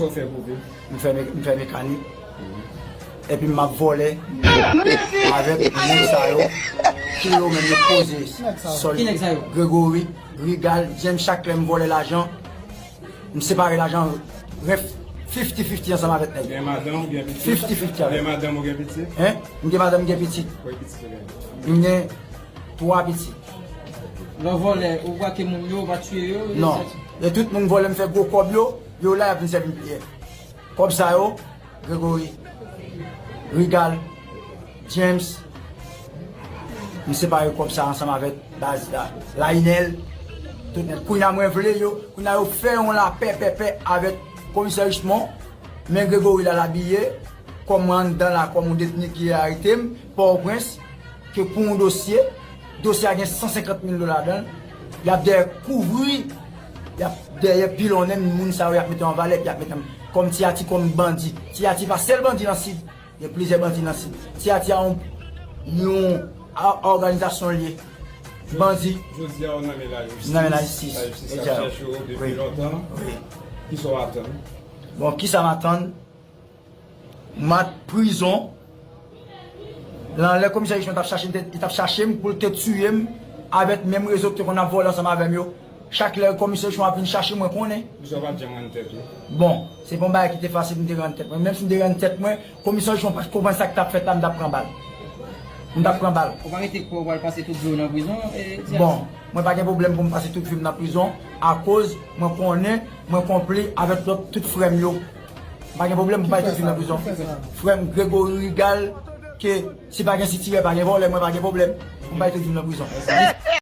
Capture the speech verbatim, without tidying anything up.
Sa w fè pou viv? M fè me- m fè mekanik. Epi m ap vòlè avèk moun sa yo. Ki yo menm yo poze sòl. Ki nèg sa yo? Gregory, Rigal, James, chak lè m vòlè lajan, m separe lajan ref fifty fifty ansanm avèk nèg yo. Gen madanm ou gen pitit? Fifty fifty avèk. Gen madanm ou gen pitit? Hein? M gen madanm, m gen pitit. Kòman pitit ou gen? M gen twa pitit. Lè w vòlè, ou brake moun yo, ou pa tiye yo? Non. E tout moun vòlè m fè gwo kòb yo, yo la y ap vin sèvi m piyè. Kòb sa yo, Gregory, Rigal, James, m separe kòb sa ansanm avèk baz la, Lainel, tout nèt. Kounye a mwen vle yo, kounye a yo fè yon lapè pèpè avèk komisè Richemond, men Gregory la l abiye, kòm mwen anndan la, kòm yon detni ki arete m, Pòtoprens, ke pou yon dosye, dosye a gen san senkant mil dola ladan l, y ap dèyè kouvri, y ap dèyè pilonnen moun sa yo, y ap mete an valè, y ap mete kòm Ti Ati kòm bandi. Ti Ati pa sèl bandi nan Sid, gen plizyè bandi nan Sid. Ti Ati a yon, yon a- òganizasyon l ye. Bandi. Jodi a, ou nan men lajistis. Nan men lajistis. Lajistis ap chèche w depi lontan. Wi. Kisa w atann? Bon, kisa m atann? M at prizon. Nan lè komisè Richemond t ap chache m, te- li t ap chache m pou l te tiye m avèk menm rezo ki te konn ap vòlè ansanm avè m yo. Chak lè komisè Richemond ap vin chache m, mwen konnen. Poukisa w pa t janm rann tèt ou? Bon, se pa yon bagay ki te fasil pou m te rann tèt mwen. Menm si m te rann tèt mwen, komisè Richemond pa t konprann sa k t ap fèt la, m t ap pran bal. M t ap pran bal. Ou pa rete kwè w pral pase tout vi w nan prizon, e, Diaz? Bon, mwen pa gen pwoblèm pou m pase tout vi m nan prizon, akoz mwen konnen mwen konpli avèk lòt tout frè m yo. M pa gen pwoblèm pou m pase tout vi m nan prizon. Frè m Gregory Rigal, ke si pa gen sitirè, pa gen vòlè, mwen pa gen pwoblèm pou m pase tout vi m nan prizon.